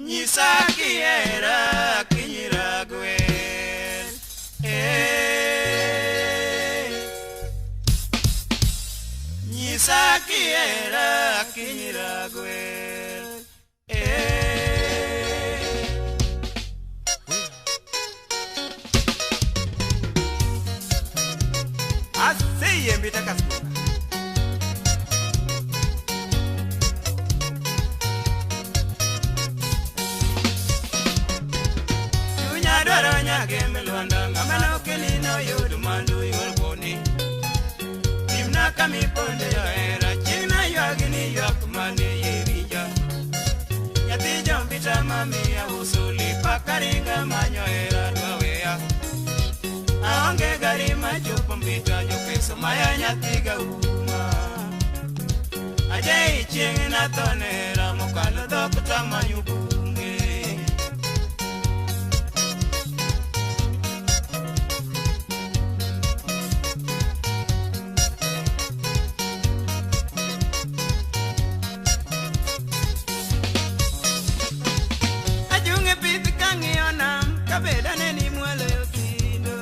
Nyisa kihera kinyira gwel. Nyisa kihera kinyira gwel. Aseye mbita kasukuna. Chunya dwaro nyagembe lwanda ng'ama nokelino yud mwandu yor boni. Timna kamiponde johera chieng' naywagi ni ywak mane yewinja. Nyathi jombita mamiya uso lipa karinga manyo hera dwa weya. Aonge gari machopo mbita jopeso maya nyathi gauma. Ajai chieng' nathone hera mokalo dhok tamanyo bunge. Achung' e pith kang'iyo nam kabeda ne ni mwalo yo sindo.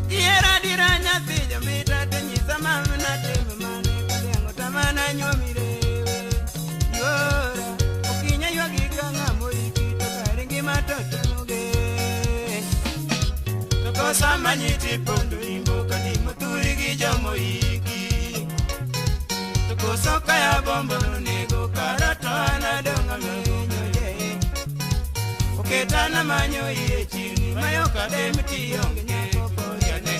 Ihera dira nyathi jomita to nyisa mamna tim mane kadhiang' otamana nyuomi rewe. Yuora okinya ywagi ka ng'ama oiki to kare ngima to toge. To kosa manyi tipondo imbo kadimo thuri gi jomoiki. To koso kaya bombo nonego kara to an adong' amenyo je. Oketana manyo iye chirni mayo kadem tionge nyako poriane.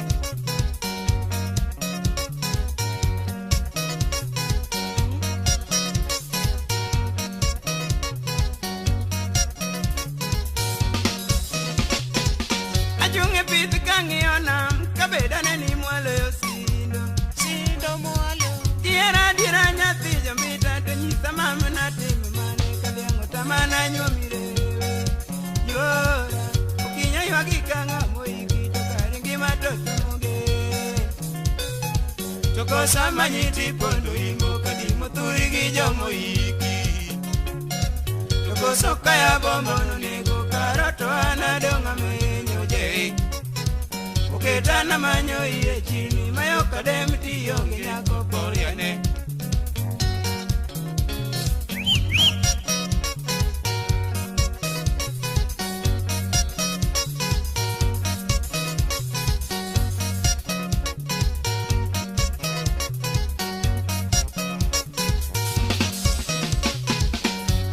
Achung' e pith kang'iyo nam kabeda ne ni mwalo yo sindo. Sindo mwalo. Ihera dira nyathi jombita to nyisa mamna tim mane kadhiang' otamana nyuomi rewe. Yuora okinya ywagi ka ng'ama oiki to kare ngima to toge. To kosa manyi tipondo imbo kadimo thuri gi jomoiki. To koso kaya bombo nonego kara to an adong' amenyo je. Oketana manyo iye chirni mayo kadem tionge nyako poriane.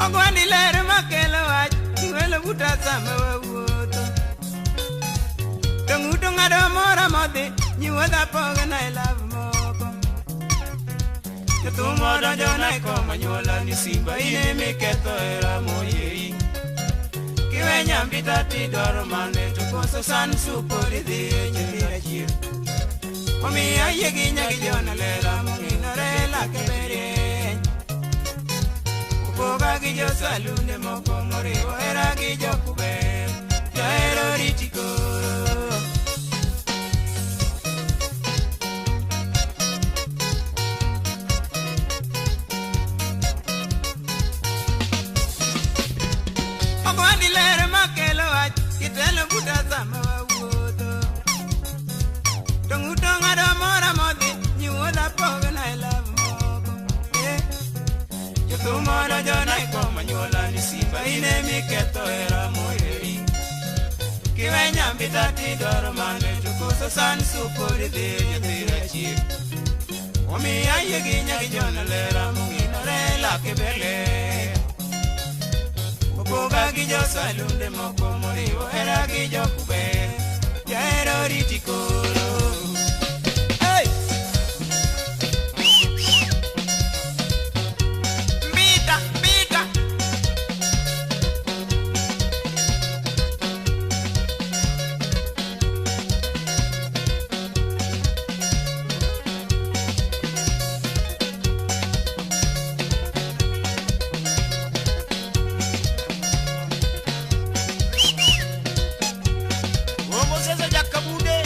Ogwandi ler makelo wach iwelo buta sama wawuotho. To ng'uto ng'ado mora modhi nyiwuodha pogna e love moko. Jothum odonjona e kom anyuola ni simba in emiketho hera moyieri. Kiwe nyambita tidwaro mane to koso san supor idhi e nyithira chier. Omiyo ayie gi nyagi jona lela mong'inore lake berie. Opoga gi josalunde moko moriwo hera gi jokuber. Jahero riti koro. Ogwandi ler makelo wach kitelo buta sama wawuotho. To ng'uto ng'ado mora modhi nyiwuodha pogna e love moko. Jothum odonjona e kom anyuola ni simba in emiketho hera moheri. Kiwe nyambita tidwaro mane to koso san supor idhi e nyathira chier. Omiyo ayie gi nyagi jona lera mong'inore lake ber. Opoga gi josalunde moko moriwo hera gi jokuber. Jahero riti koro. Hey! Mbita, mbita. Omosesa jakabude.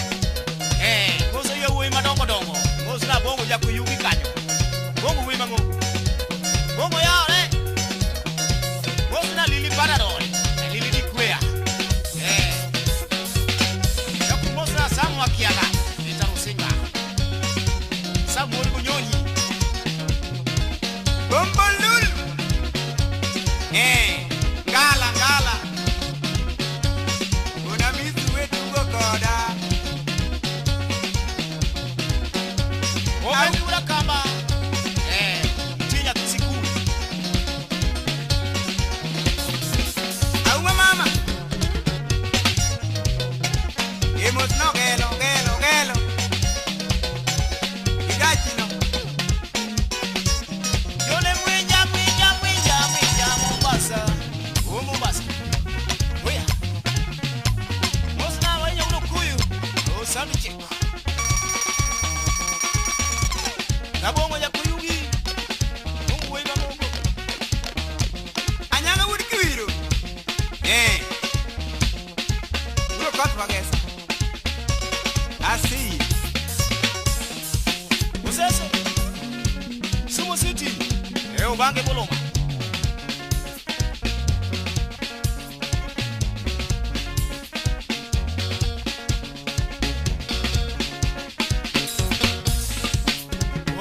gi Buluma.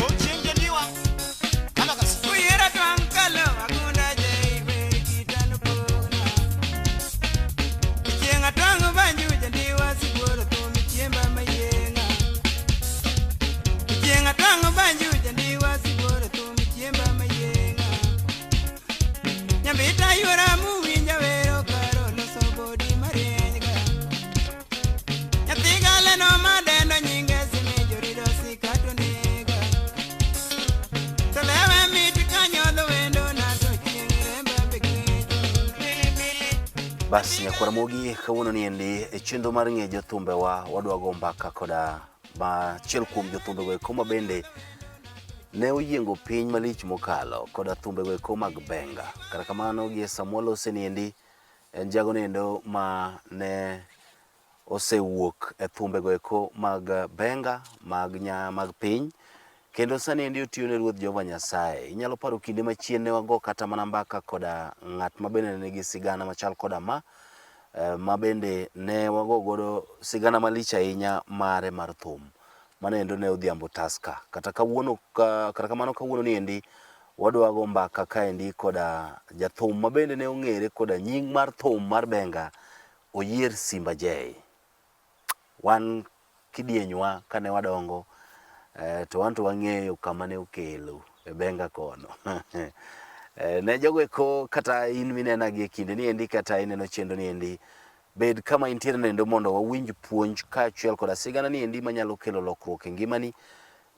Ochieng' jandiwa. Kama kasi. Uyiera twang' kalo agunda jeiwe kitano pogna. Chieng' atwang'o banju jandiwa sibuor thum chiemba mayieng'a. Chieng' atwang'o banju jandiwa sibuor thum chiemba mayieng'a. Nyambita yuora muwinja wero karo loso bodi marieny ga. Nyathi galeno madendo nyinge sime jorido sikato nega. To lewe mit kanyodho wendo na to chieng' remba be kecho. Pili pili. Bas nyakwar Ramogi kawuono ni endi e chenro mar ng'e jothumbewa wadwa go mbaka koda achiel kuom jothumbe go eko ma bende ne oyiengo piny malich mokalo koda thumbe go eko mag benga. Kata kamano gie sama walose ni endi en jago nendo ma ne osewuok e thumbe go eko mag benga mag nya mag piny kendo sani endi otiyo ne Ruoth Jehova Nyasaye. Inyalo paro kinde machien ne wago kata mana mbaka koda ng'at ma bende nigi sigana machal koda ma ma bende ne wago godo sigana malich ahinya mare mar thum. Mano endo ne Odhiambo Tusker. Kata kawuono kata kamano kawuono ni endi wadwa go mbaka kaendi koda jathum ma bende ne ong'ere koda nying mar thum mar benga Oyier Simba J. Wan kidienywa kane wadongo to wan to wang'eyo kama ne okelo e benga kono. Ne jogo eko kata in minena gi e kinde ni endi kata ineno chenro ni endi bed kama intiere nendo mondo wawinj puonj kaachiel koda sigana ni endi manyalo kelo lokruok e ngimani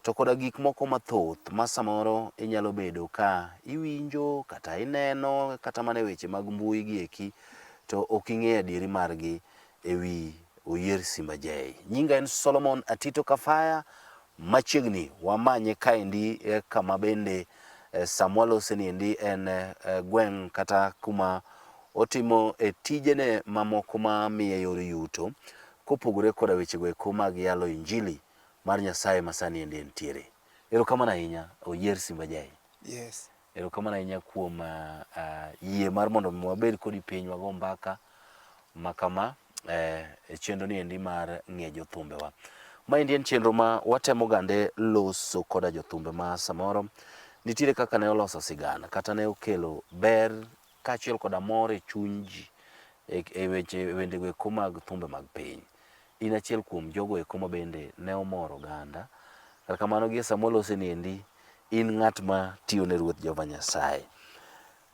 to koda gik moko mathoth ma samoro inyalo bedo ka iwinjo kata ineno kata mana e weche mag mbui gi eki to ok ing'eyo adieri margi e wi Oyier Simba J. Nyinga en Solomon Atito Kafaya, machiegni wamanye kaendi e kama bende sama walose ni endi en gweng' kata kuma otimo e tijene mamoko ma miye yor yuto kopogore koda wechego eko mag yalo injili mar Nyasaye ma sani endi entiere. Erokamano ahinya Oyier Simba J. Yes. Erokamano ahinya kuom yie mar mondo mi wabed kodi piny wago mbaka ma kama e chenro ni endi mar ng'e jothumbewa. Maendi en chenro ma watemo gande loso koda jothumbe ma samoro nitiere kaka ne oloso sigana kata ne okelo ber kaachiel koda mor e chuny ji e weche wendego eko mag thumbe mag piny. In achiel kuom jogo eko ma bende ne omoro oganda. Kata kamano gie sama walose ni endi in ng'at ma tiyo ne Ruoth Jehova Nyasaye.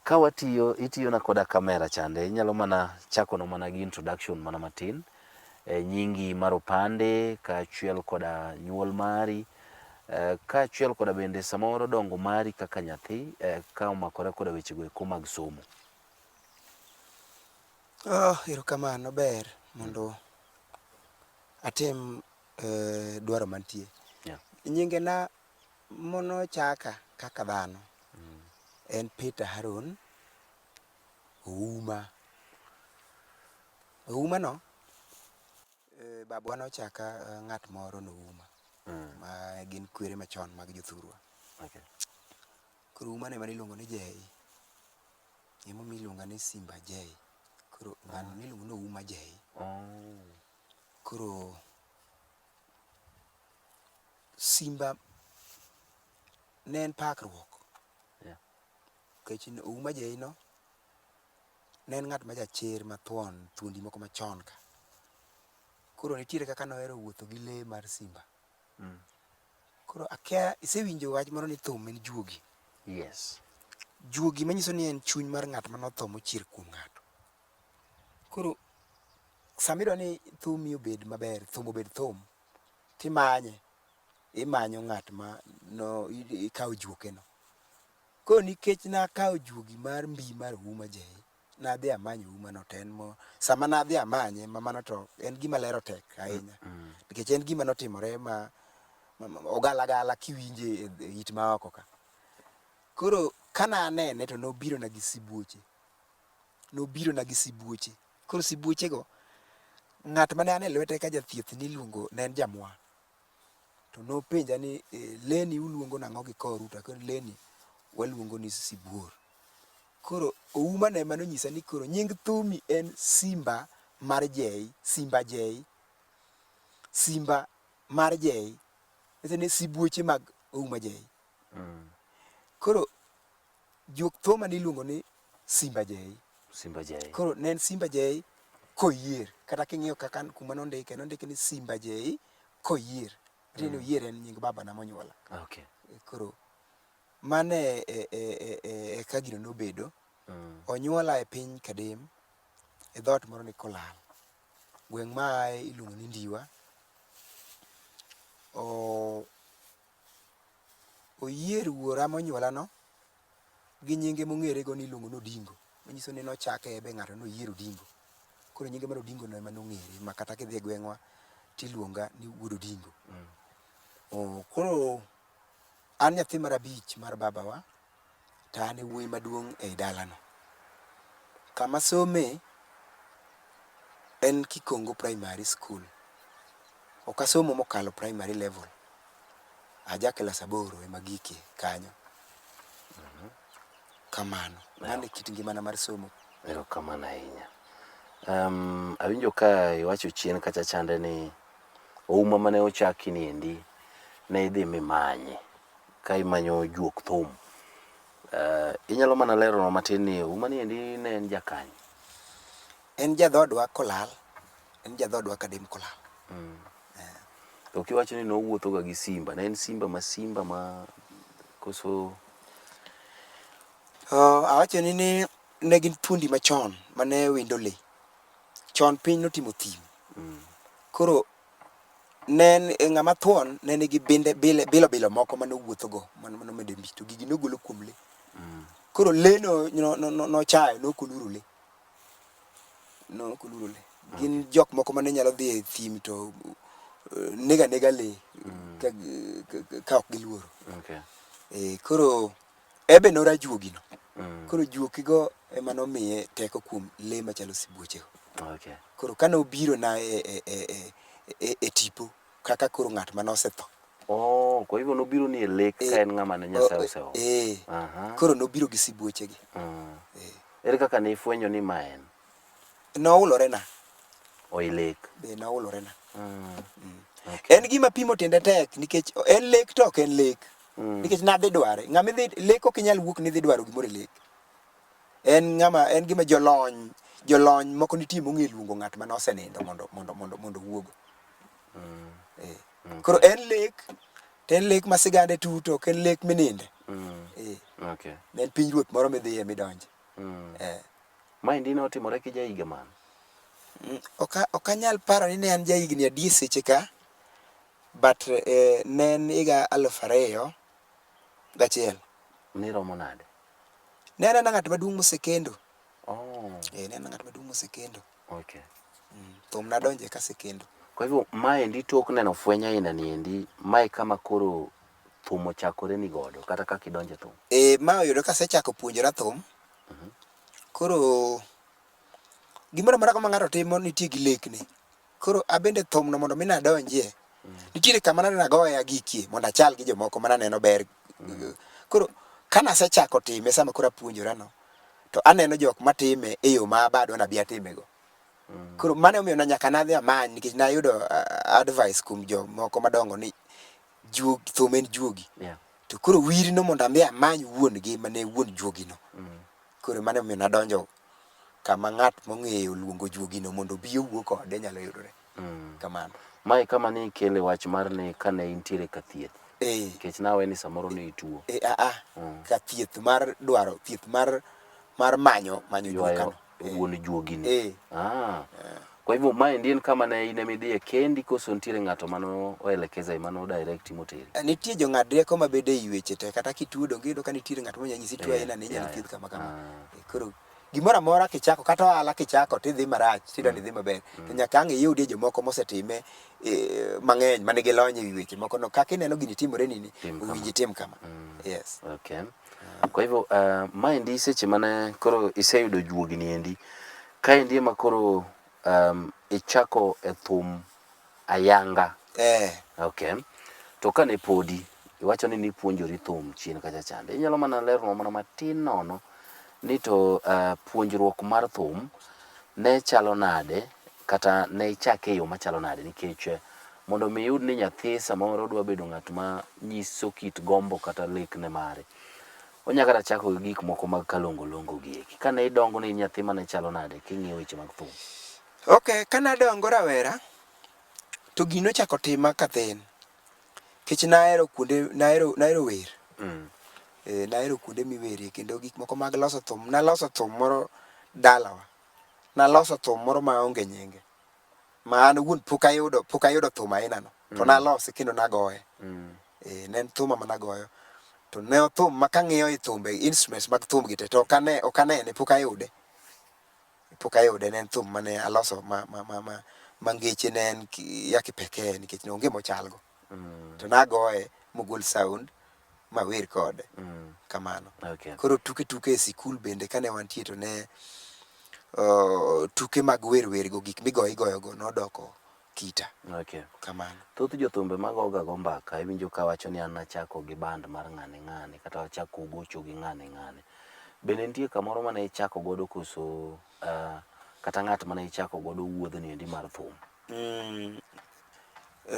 Ka watiyo, itiyona koda kamera chande, inyalo mana chakono mana gi introduction mana matin. Nyingi mar opande, kaachiel koda nyuol mari, kaachiel koda bende samoro dongo mari kaka nyathi, ka omakore koda wechego eko mag somo. Oh, erokamano ber mondo atim dwaro mantie. Yeah. Nyingena monochaka kaka dhano en Peter Haron Ouma. Ouma no, babwa nochaka ng'at moro Nouma, ma gin kwere machon mag jothurwa. Okay. Koro Ouma no ema niluongo ni Jei. Emomiyo iluonga ni Simba Jei. Koro ng'ano niluongo ni Ouma Jei. Oh. Koro Simba ne en pakruok. Yeah. Nikech Ouma Jei no ne en ng'at ma jachir mathuon, thuondi moko machon ka. Koro nitiere kaka nohero wuotho gi lee mar simba. Koro akia, isewinjo wach moro ni thum en juogi. Yes. Juogi manyiso ni en chuny mar ng'at manotho mochier kuom ng'ato. Koro sama idwa ni thumi obed maber, thum obed thum, timanye, imanyo ng'at ma no ikawo juoke no. Koro nikech nakawo juogi mar mbi mar Ouma Jei, nadhi amanyo Ouma no to en mo, sama nadhi amanye ma mano to en gima lero tek ahinya. Nikech en gima notimore ma ogalagala kiwinje e it ma oko ka. Koro kana anene to nobiro na gi sibuoche. Nobiro na gi sibuoche. Koro sibuoche go, ng'at mane an e lwete ka jathieth niluongo, ne en jamwa. To nopenja ni lee ni uluongo nang'o gi koru? To akoni lee ni waluongo ni sibuor. Koro Ouma no ema nonyisa ni koro nying thumi en Simba mar Jei, Simba Jei, Simba mar Jei. Nyiso ni sibuoche mag Ouma Jei. Koro juok thuma niluongo ni Simba Jei. Simba Jei. Koro ne en Simba Jei koyier. Kata king'iyo kaka kuma nondike, nondike ni Simba Jei koyier. Tiende ni Oyier en nying babana monyuola. Okay. Koro mano e, e, e, e, e ka gino nobedo. Onyuola e piny Kadem, e dhoot moro ni Kolal. Gweng' ma aye iluongo ni Ndiwa. O, Oyier wuora monyuolano gi nyinge mong'erego ni iluongo ni Odingo. Manyiso ni nochake be ng'ato ni Oyier Odingo. Koro nyinge mar Odingo no ema nong'ere ma kata kidhi e gweng'wa tiluonga ni wuod Odingo. Oh, koro an nyathi mar abich mar babawa to an e wuoyi maduong' ei dalano. Kama asome en Kikongo Primary School. Ok asomo mokalo primary level. Aja klas aboro ema agikie kanyo. Kamano. Mano e kit ngimana mar somo. Erokamano ahinya. Um, awinjo ka iwacho chien kacha chande ni ouma mane ochaki ni endi ne idhi mimanye ka imanyo juok thum. Uh, inyalo mana leronwa matin ni ouma ni endi ne en jakanye? En ja dhoodwa Kolal. En ja dhoodwa Kadem Kolal. To kiwacho ni nowuotho ga gi simba, ne en simba ma simba ma koso Uh, awacho ni ni ne gin thuondi machon mane windo le. Chon piny notimo thim. Koro ne en e ng'ama thuon ne nigi binde bile bilo bilo moko mane owuothogo mane mane omede mbi to gigi nogolo kuom le. Koro le no no no nochayo ne ok oluoro le. Ne ok oluoro le. Gin jok moko mane nyalo dhi e thim to nego anega le ka, ka ok giluoro. Okay. E, koro ebe norajuogi no. Koro juokigo ema nomiye teko kuom le machalo sibuochego. Okay. Koro kane obiro na e, e, e, e, e, e tipo kaka koro ng'at mane osetho. Oh, kwa hivyo nobiro ni e lek ka en ng'ama ne Nyasaye oseolo. Eh. Aha. Koro nobiro gi sibuochegi. Ere kaka ne ifwenyo ni ma en? Noulorena. Oi lek. Be noulorena. Okay. En gima pimo tiende tek nikech en lek to ok en lek. Nikech nadhi dware. Ng'ama idhi lek ok inyal wuok ni idhi dwaro gimoro e lek. En ng'ama en gima jolony jolony moko nitie mong'e luongo ng'at mane osenindo mondo mondo mondo mondo owuogo. Eh. Koro en lek to en lek ma sigande tut ok en lek mininde. Eh. Okay. En piny ruoth moro midhiye midonje. Eh. Maendi ne otimore ki ja higa mane? Ok anyal paro ni ne an ja higni adi e seche ka but eh, ne en higa 2001. Niromo nade? Ne an ana ng'at maduong' mosekendo. Oh. Eh, ne an ng'at maduong' mosekendo. Okay. Thum nadonje kasekendo. Kwa hivyo maendi tok neno fweny aina ni endi, mae kama koro thum ochakore ni godo kata kaka idonje thum. Eh, ma oyudo kasechako puonjora thum. Koro gimoro amora ma ng'ato timo nitie gi lekne. Koro abende thum no mondo mi nadonjie, nitiere kama nane nagoye agikie mondo achal gi jomoko mana neno ber. Koro kanasechako time sama koro apuonjora no, to aneno jok matime e yo ma abadwa nabi atimego. Koro mano omiyo na nyaka nadhi amany nikech nayudo advice kuom jomoko madongo ni juog, thum en juogi. Yeah. To koro wirno mondo ami amany wuon gi mane wuon juogi no. Koro mano omiyo nadonjo kama ng'at mong'eyo luongo juogi no mondo obi owuo kode nyalo yudore. Kamano. Mae kama ne ikele wach mar ni kane intiere ka thieth. Eh. Nikech nawe ni samoro ne ituo. E, a, a, ka thieth mar dwaro thieth mar mar manyo manyo Ywayo juokano. wuon juogi ni. Eh. Ah. Kwa hivyo maendi en kama ne in ema idhiye kendi koso nitiere ng'ato mano oelekeza mano direct moteri? Nitie jong'ad rieko ma bede ei weche te kata kituo donge iyudo ka nitiere ng'at monyalo nyisi tuo aina ni inyalo thiedh kama kama. Koro gimoro amora kichako kata ohala kichako tidhi marach tidwa ni idhi maber to nyaka ang' iyudie jomoko mosetime mang'eny manigi lony e wi weche moko no kaka ineno gini timore nini Tim kama. owinji tim kama. Yes. Okay. Kwa hivyo maendi seche mane koro iseyudo juogi ni endi, kaendi ema koro ichako e thum ayanga. Eh. Okay. To kane podi Iwacho ni nipuonjori thum chien kacha chande. Inyalo mana leronwa mana matin nono ni to puonjruok mar thum ne chalo nade kata ne ichake e yo machalo nade nikech mondo mi iyud ni nyathi samoro dwa bedo ng'at ma nyiso kit gombo kata lekne mare, onya kata chako gi gik moko mag kalongolongo gi eki. Kane idongo ne in nyathi mane chalo nade king'iyo weche mag thum? Ok, kane adongo rawera, to gini nochako tima kathin. Nikech nahero kuonde, nahero, nahero wer. Eh, nahero kuonde miwerie kendo gik moko mag loso thum. Naloso thum moro dalawa. Naloso thum moro maonge nyinge. Ma an owuon pok ayudo, pok ayudo thum aina no. To nalose kendo nagoye. Eh, ne en thuma managoyo. To ne thum ma kang'iyo i thumbe, instruments mag thum gi te, to ok ane, ok anene, pok ayude. Pok ayude, ne en thum mane aloso ma, ma, ma, ma, ma ngeche ne en ya kipekee nikech ne onge mochalgo. To nagoye mogol sound mawer kode. Kamano. Okay. Koro tuke tuke e sikul bende kane wantie to ne tuke mag wer wer go gik migoyo igoyo go nodoko kita. Okay. Kamano. Thoth jothumbe magoga go mbaka iwinjo ka wacho ni an nachako gi band mar ng'ane ng'ane kata wachako gocho gi ng'ane ng'ane. Bende nitie kamoro mane ichako godo koso kata ng'at mane ichako godo wuodhni endi mar thum?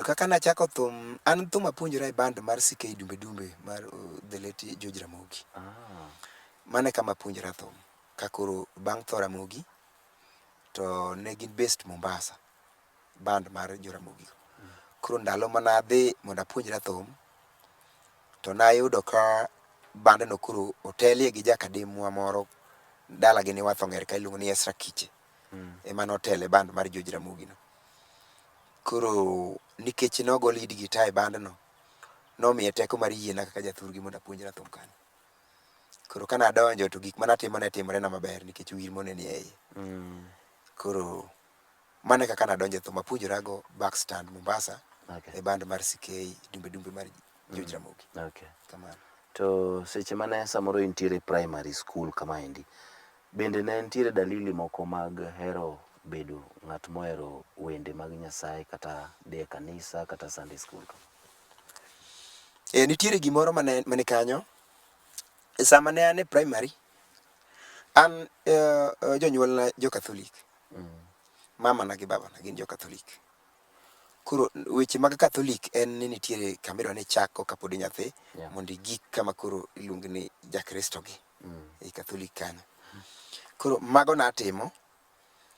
Kaka nachako thum, an thum apuonjora e band mar CK Dumbe Dumbe mar the late George Ramogi. Mano e kama apuonjora thum. Ka koro bang' tho Ramogi, to ne gin based Mombasa, band mar jo Ramogi go. Koro ndalo mane adhi mondo apuonjra thum, to nayudo ka bandno koro otelie gi jakademwa moro dalagi ni Wath Ong'er ka iluongo ni Ezra Kiche. Ema notelo e band mar George Ramogi no. Koro nikech nogo lead guitar e bandno, nomiya teko mar yiena kaka jathurgi mondo apuonjra thum kanyo. Koro kane adonjo to gik mane atimo ne timore na maber nikech wir mone ni e iye. Koro mano e kaka nadonjo e thum, apuonjora go back stand Mombasa e band mar CK Dumbe Dumbe mar George Ramogi. Okay. Kamano. To seche mane samoro intiere primary school kamaendi, bende ne nitiere dalili moko mag hero bedo ng'at mohero wende mag Nyasaye kata dhi e kanisa kata Sunday school? E, nitiere gimoro mane, mane kanyo. Sama ne an e primary, an jonyuolna jo Catholic. Mama na gi baba na gin jo Catholic. Koro weche mag Catholic en ni nitiere kama idwa ni ichako kapod inyathi mondo igik kama koro iluongi ni jakristo gi e Catholic kanyo. Koro mago natimo,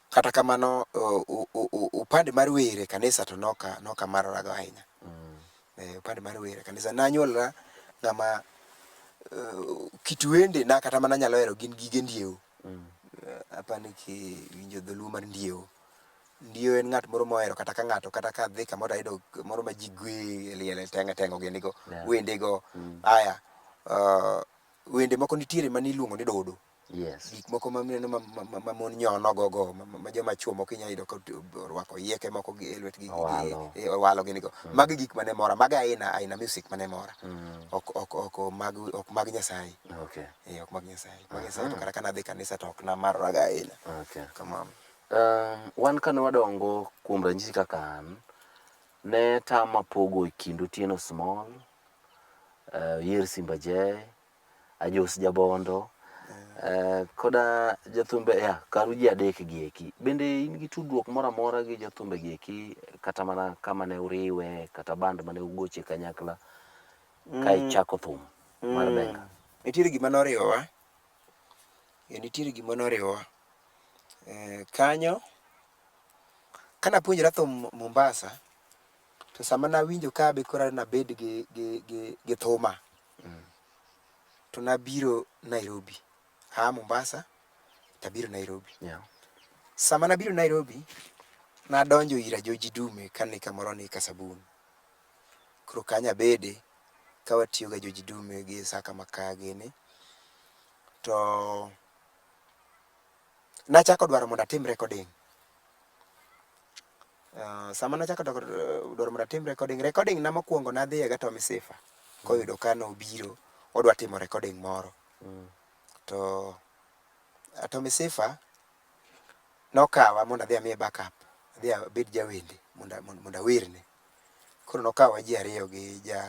kata kamano upande mar wer e kanisa to noka nokamarora go ahinya. Upande mar wer e kanisa nanyuolra ng'ama kit wende na kata mana anyalo hero gin gige ndiewo. Apani kiwinjo dholuo mar ndiewo. Ndiewo en ng'at moro mohero kata ka ng'ato kata ka dhi kamoro ayudo moro ma ji gwe liel e teng'e teng'o gini go wende go. Aya, wende moko nitiere mane iluongo ni dodo. Gik moko ma mineno ma mon nyono go go ma joma chuo moko inya yudo ka orwako yieke moko gi e lwetgi Owalo. Owalo gini go. Mago e gik mane mora, mago aina aina music mane mora. Ok ok ok mag ok mag Nyasaye. Okay. Eh, ok mag Nyasaye. Mag Nyasaye to kata ka nadhi kanisa to ok namarora ga ahinya. Okay. Kamano. Wan kane wadongo kuom ranyisi kaka an, ne tama pogo e kind Otieno Small, Oyier Simba Jay, Ajos Jabondo, koda jothumbe ya karu ji adek gi eki. Bende in gi tudruok moro amora gi jothumbe gi eki kata mana kama ne uriwe kata band mane ugoche kanyakla ka ichako thum mar benga? Nitiere gima noriwowa. Nitiere gima noriwowa. Kanyo, kane apuonjora thum Mombasa, to sama nawinjo ka be koro nabed gi thuma, to nabiro Nairobi. Aa Mombasa, tabiro Nairobi. Sama nabiro Nairobi, nadonjo ir Ajoji Dume kane kamoro ni Kasabun. Koro kanyo abede, ka watiyo gi Ajoji Dume gi Isaka Makaa gini. To nachako dwaro mondo atim recording. Sama nachako dwaro mondo atim recording, recording na mokwongo nadhiye ga Tommy Sifa. Koyudo ka nobiro, odwa timo recording moro. To Tommy Sifa nokawa mondo adhi amiye backup. Adhi abed jawende mondo awerne. Koro nokawa ji ariyo gi ja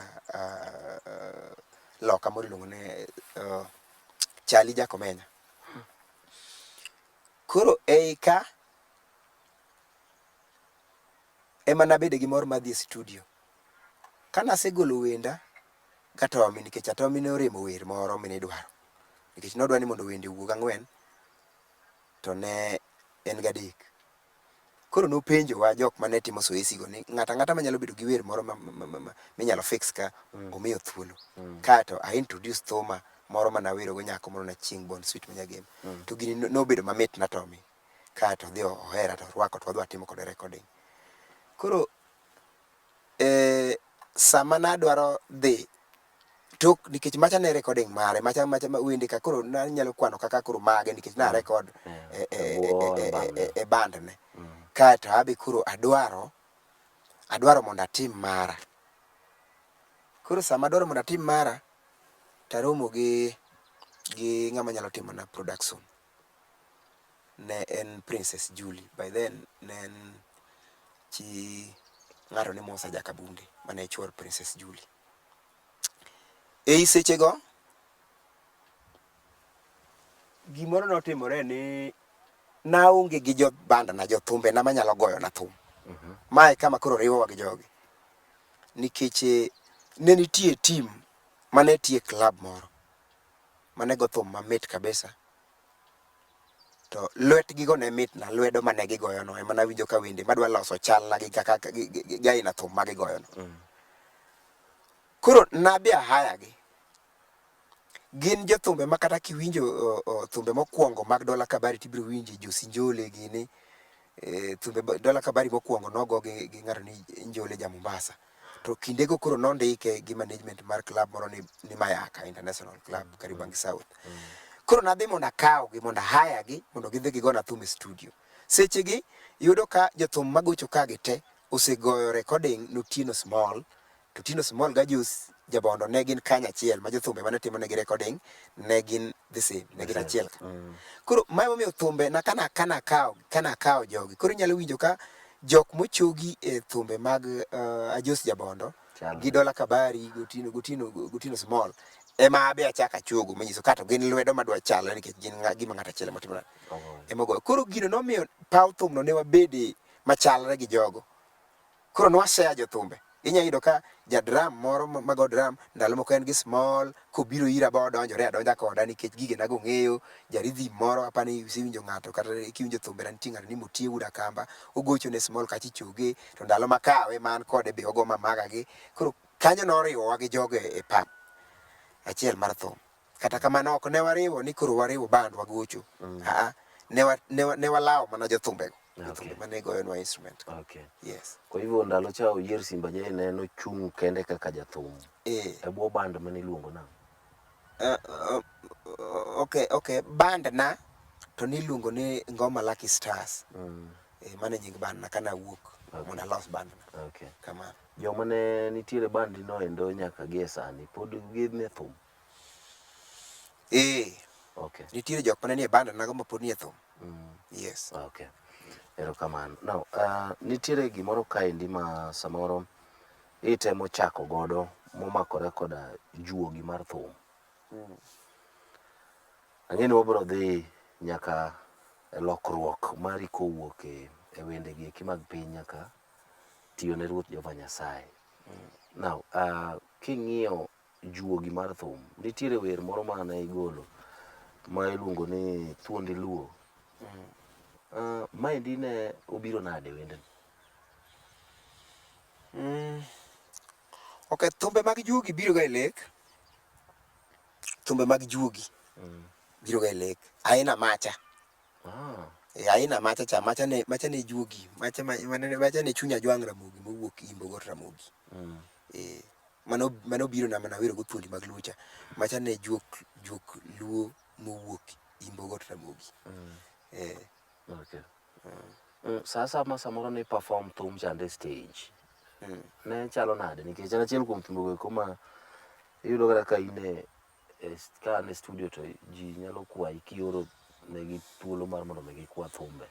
loka moro iluongo ni Chali Jakomenya. Koro ei ka ema nabede gi mor mar dhi e studio. Kane asegolo wenda gatomi nikech atomi ne oremo wer moro mane idwaro. Nikech nodwa ni mondo wende owuog ang'wen to ne en gadek. Koro nopenjowa jok mane timo zoezi go ni ng'ato ang'ata manyalo bedo gi wer moro minyalo fix ka omiyo thuolo. Kaeto a introduce thuma moro mane awerogo nyako moro Nachieng' Born Sweet ma Nyagem. To gini nobedo mamit na Tommy. Kaeto odhi ohera to orwako to wadhi watimo kode recording. Koro sama nadwaro dhi tok nikech macha ne recording mare macha macha wende ka koro nanyalo kwano kaka koro mage nikech na record e band ne. Kaeto abe koro adwaro adwaro mondo atim mara. Koro sama adwaro mondo atim mara taromo gi ng'ama nyalo timona production. Ne en Princess Julie. By then ne en chi ng'ato ni Musa Jakabunde mane chuor Princess Julie. Ei sechego, gimoro notimore ni naonge gi jo band na jothumbe na manyalo goyo na thum. Mae kama koro riwowa gi jogi. Nikech ne nitie team mane tiye club moro mane go thum mamit kabisa. To lwetgigo ne mitna, lwedo mane gigoyono ema nawinjo ka wende madwa loso chalna gi kaka gi aina thum ma gigoyono. Koro nabi ahaya gi. Gin jothumbe ma kata kiwinjo thumbe mokwongo mag Dola Kabari tibiro winje Josi Njole gini. Thumbe Dola Kabari mokwongo nogo gi ng'ato ni Njole ja Mombasa. To kindego koro nondike gi management mar club moro ni Mayaka International Club, Kariobangi South. Koro nadhi mondo akawgi, mondo ahaya gi, mondo gidhi gigona thum e studio. Sechegi yudo ka jothum magocho ka gi te osegoyo recording n'Otieno Small. To Otieno Small gi Ajos Jabondo ne gin kanyachiel ma jothumbe mane timonegi recording ne gin the same, ne gin achiel ka. Koro mae emomiyo thumbe na kana kana kawo kana kawo jogi. Koro inyalo winjo ka jok mochogi e thumbe mag Ajos Jabondo gi Dola Kabari Gotino Gotino Gotino Small ema abe achako achogo manyiso kato gin lwedo madwa chalre nikech gin gima ng'ato achiel ema otimo ema ogoyo. Koro gino nomiyo paw thumno ne wabede machalre gi jogo. Koro ne washare jothumbe. Inya yudo ka ja drum moro mago drum ndalo moko en gi small kobiro ira ba odonjore adonja koda nikech gige na go ng'eyo. Ja rhythm moro apani isewinjo ng'ato kata kiwinjo thumbe na nitie ng'ato ni Motie Wuod Akamba ogocho ne small kacha ichoge to ndalo makawe man kode be ogo mamaga gi. Koro kanyo noriwowa gi jogo e pap achiel mar thum. Kata kamano ok ne wariwo ni koro wariwo band wagocho. Aa, ne walawo mana jothumbego. Jothumbe mane goyonwa instrument. Okay. Yes. Kwa hivyo ndalo cha Oyier Simba Jay ne nochung' kende kaka jathum e bwo band mane iluongo nang'o? Okay, band na to niluongo ni Ngoma Lucky Stars. Mano e nying band na kane awuok mondo alos band na. Okay. Kamano. Joma ne nitiere band no endo nyaka gie sani pod gin e thum? Eh. Okay. Nitiere jok mane nie band nago ma pod nie thum. Yes. Okay. Erokamano. Now, nitiere gimoro kaendi ma samoro itemo chako godo momakore koda juogi mar thum. Ang'e ni wabiro dhi nyaka e lokruok mari kowuok e wende gi eki mag piny nyaka tiyo ne Ruoth Jehova Nyasaye. Now, king'iyo juogi mar thum, nitiere wer moro mane igolo ma iluongo ni Thuondi Luo. Maendi ne obiro nade wendni? Ok, thumbe mag juogi biro ga e lek. Thumbe mag juogi biro ga e lek. Aina macha. Aina macha cha, macha ne macha ne juogi, macha macha ne chuny ajwang' Ramogi mowuok Imbo got Ramogi. Mano mano biro na mana wero go thuondi mag Luo cha. Macha ne juok juok Luo mowuok Imbo got Ramogi. Okay. Sa asaya ma samoro ni perform thum chande e stage, ne chalo nade? Nikech en achiel kuom thumbe go eko ma iyudo kata ka in e ka an e studio to ji nyalo kwayi kioro negi thuolo mar mondo mi gikwa thumbe.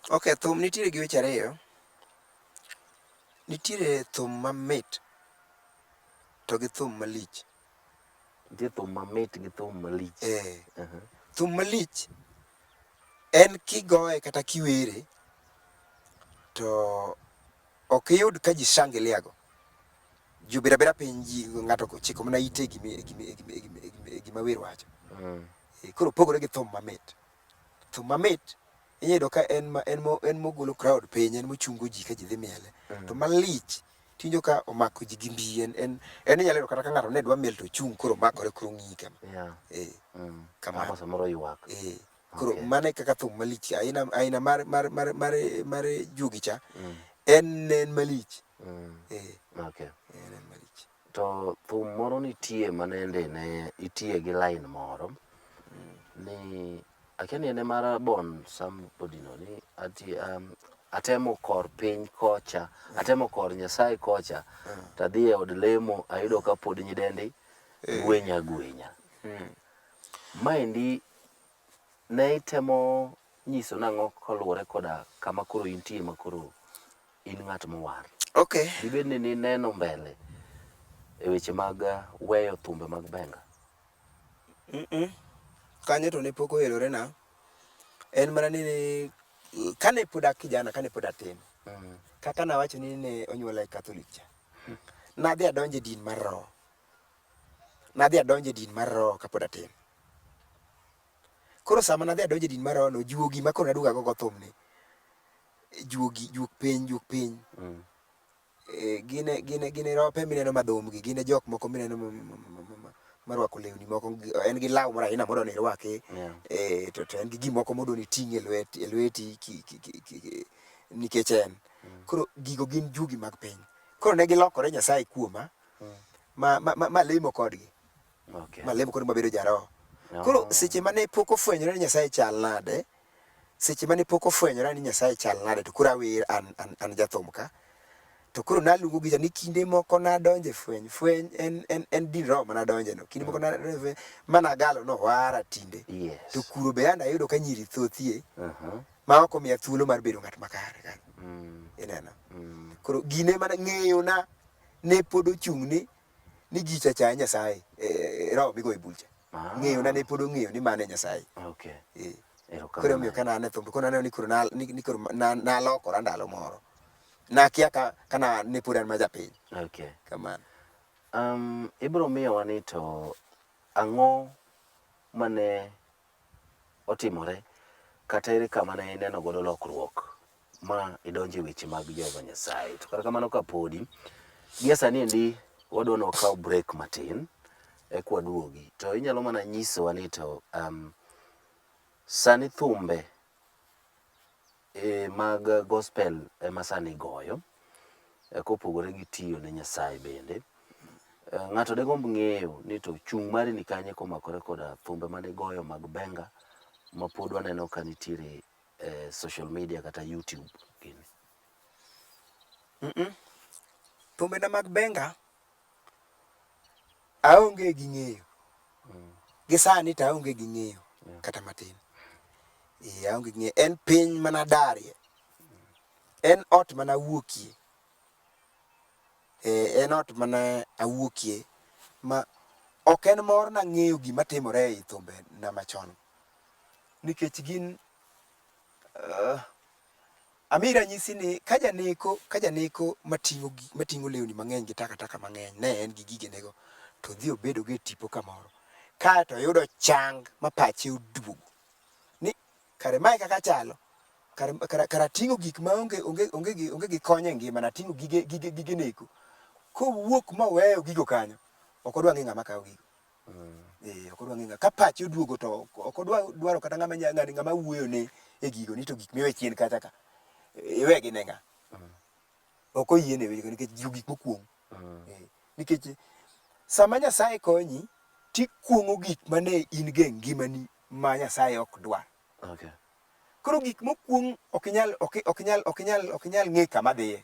Ok, thum nitiere gi weche ariyo. Nitiere thum mamit to gi thum malich. Nitie thum mamit gi thum malich. Eh. Aha. Thum malich en kigoye kata kiwere to ok iyud ka ji shangilia go. Ji obedo abeda piny ji ng'ato ochiko mana ite e gima e gima e gima e gima e gima e gima wer wacho. Eh, Koro opogore gi thum mamit. Thum mamit inya yudo ka en ma en mo en mogolo crowd piny en mochungo ji ka ji dhi miele. To malich tiwinjo ka omako ji gi mbi en en en inyalo yudo kata ka ng'ato ne dwa miel to ochung' koro omakore koro ong'iyi kama. Yeah. Eh. Kamano. Ama samoro ywak. Eh. Koro Okay. mano e kaka thum malich aina aina mar mar mar mar mar juogi cha en en malich. Eh. Okay. En en malich. To thum moro nitie manende ne itiye gi line moro ni akia ni en e mar Bon somebody no ni ati atemo kor piny kocha atemo kor Nyasaye kocha to adhi e od lemo ayudo ka pod nyidendi gwenya agwenya. Maendi ne itemo nyiso nang'o koluwore koda kama koro intie ma koro in ng'at mowar? Okay. Dibed ni nineno mbele e weche mag weyo thumbe mag benga? Kanyo to ne pok oelore na. En mana ni kane pod a kijana, kane pod atin. Kaka nawacho ni ne onyuola e Catholic cha. Nadhi adonjo e din mar roho. Nadhi adonjo e din mar roho kapod atin. Koro sama nadhi adonjo e din mar roho no, juogi ma koro naduogo agogo thum ni, juogi, juok piny, juok piny. Gin gin gin rope mineno madhum gi, gin e jok moko mineno marwako lewni moko, en gi law moro aina modwa ni irwaki, to to en gi gimoko modwa ni iting' e lwet e lweti ki ki ki nikech en. Koro gigo gin juogi mag piny. Koro ne gilokore Nyasaye kuoma, ma ma ma malemo kodgi. Okay. Malemo kodgi mabedo jaroho. Koro seche mane pok ofwenyore ni Nyasaye chal nade, seche mane pok ofwenyora ni Nyasaye chal nade to koro awer an, an, an jathum ka. To koro naluongo gicha ni kinde moko nadonje fweny. Fweny en, en, en din roho manadonje no. Kinde moko nadonje fweny managalo nowara tinde. Yes. To kuro be an ayudo ka nyiri thothie ma ok omiya thuolo mar bedo ng'at makare kanyo. Ineno? Koro gine mana ng'eyo na ne pod ochung' ni ni gicha cha e Nyasaye, e, roho migoyo e bul cha. Ah. Ng'eyo na ne pod ong'eyo ni mano e Nyasaye. Okay. Eh. Erokamano. Koro omiyo kana an e thum to koro naneno ni koro na, ni, ni koro na, nalokora ndalo moro. Nakia ka, ka na, ne pod an ma japiny. Okay. Kamano. Ibiro miyowa ni to ang'o mane otimore kata ere kama ne ineno godo lokruok ma idonjo e weche mag Jehova Nyasaye. To kata kamano kapodi, gie sani endi wadwa ni wakaw break matin eka waduogi. To inyalo mana nyisowa ni to sani thumbe mag gospel ema sani igoyo kopogore gi tiyo ne Nyasaye bende. Ng'ato degomb ng'eyo ni to chung' mari ni kanye komakore koda thumbe mane igoyo mag benga ma pod waneno ka nitiere e social media kata YouTube gini. Thumbena mag benga aonge gi ng'eyo. Gi sani to aonge gi ng'eyo kata matin. Ee, aonge gi ng'eyo. En piny mana adarie. En ot mana awuokie. Ee, en ot mana awuokie ma ok en morna ng'eyo gima timore ei thumbe na machon. Nikech gin amiyi ranyisi ni ka janeko ka janeko mating'o mating'o lewni mang'eny gi takataka mang'eny ne en gi gigenego to odhi obedo go e tipo kamoro. Kae to oyudo chang ma pache oduogo ni kare mae kaka achalo, kare kare kare ating'o gik ma onge onge onge gi onge gi kony e ngimana, ating'o gige gige gige neko. Kowuok moweyo gigo kanyo, ok odwa ng'e ng'ama kawo gigo. Eh, ok odwa ng'e ng'a. Ka pache oduogo to ok odwa dwaro kata ng'ama nya ng'ani ng'ama wuoyo ne e gigo ni to gik miwe chien kacha ka. Iwegi ne ng'a? Ok oyiene wechego nikech gigo gik mokuong'. Eh, nikech sama Nyasaye konyi, tikuong'o gik mane in go e ngimani ma Nyasaye ok dwar. Okay. Koro gik mokuong' ok inyal ok ok inyal ok inyal ok inyal ng'e kama dhiye.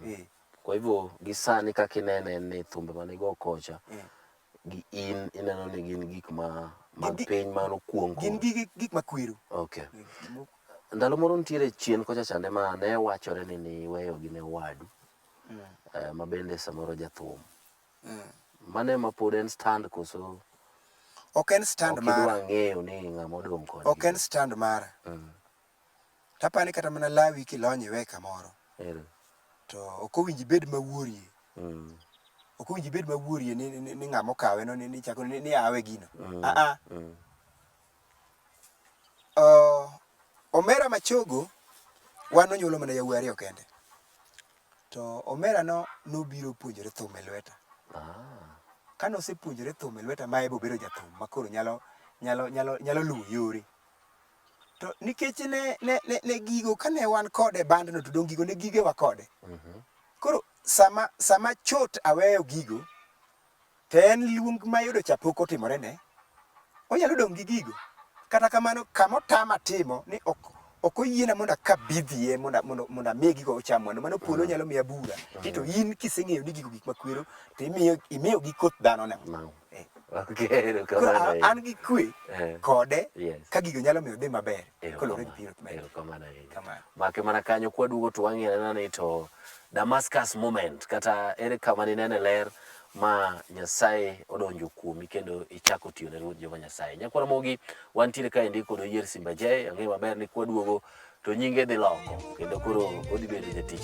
Eh. Kwa hivyo gi sani kaka inene en ni thumbe mane igo kocha gi in ineno ni gin gik ma mag piny mane okuong' Gin gige gik makwero. Okay. Ndalo moro nitiere chien kocha chande ma ne wachore ni niweyo gi ne wadu. Ma bende samoro jathum. Mano ema pod en stand koso Ok en stand ok idwa mara. ng'eyo ni ng'ama odong' kod Ok en stand mara. Tapani kata mana lawi kilonyo iwe kamoro Ero. to ok owinjo ibed mawuorie. Ok owinjo ibed mawuorie ni ng'ama okawe no ni chako ni awe gino. Ah ah. Omera machogo wan nonyuolo mana yawuoyi ariyo kende. To omera no nobiro puonjore thum e lweta. Kane osepuonjore thum e lweta ma ebe obedo jathum ma koro nyalo nyalo nyalo nyalo luwo yore. To nikech ne gigo kane wan kode e band no to dong' gigo ne gigewa kode. Koro sama chot aweyo gigo to en luong mayudo cha pok otimore ne, onyalo dong' gi gigo. Kata kamano kama otama timo ni ok oyiena mondo akabidhie mondo amiye gigo ocham mwandu. Mano polo nyalo miya bura. Ni to in kiseng'eyo ni gigo gik makwero to imiyo gi koth dhano nang'o? Okay, Koro erokamano ahinya. an gi kwe kode ka gigo nyalo miyo odhi maber koluwore gi pinyruoth ma Erokamano ahinya. Kamano. Make mana kanyo kwaduogo to wang'iyo anena ni to Damascus moment kata ere kama ninene ler ma Nyasaye odonjo kuomi kendo ichako tiyo ne Ruoth Jehova Nyasaye. Nyakwar Ramogi, wantiere kaendi kod Oyier Simba J, ang'eyo maber ni kwaduogo to nyinge dhi loko kendo koro odhi bedo jatich.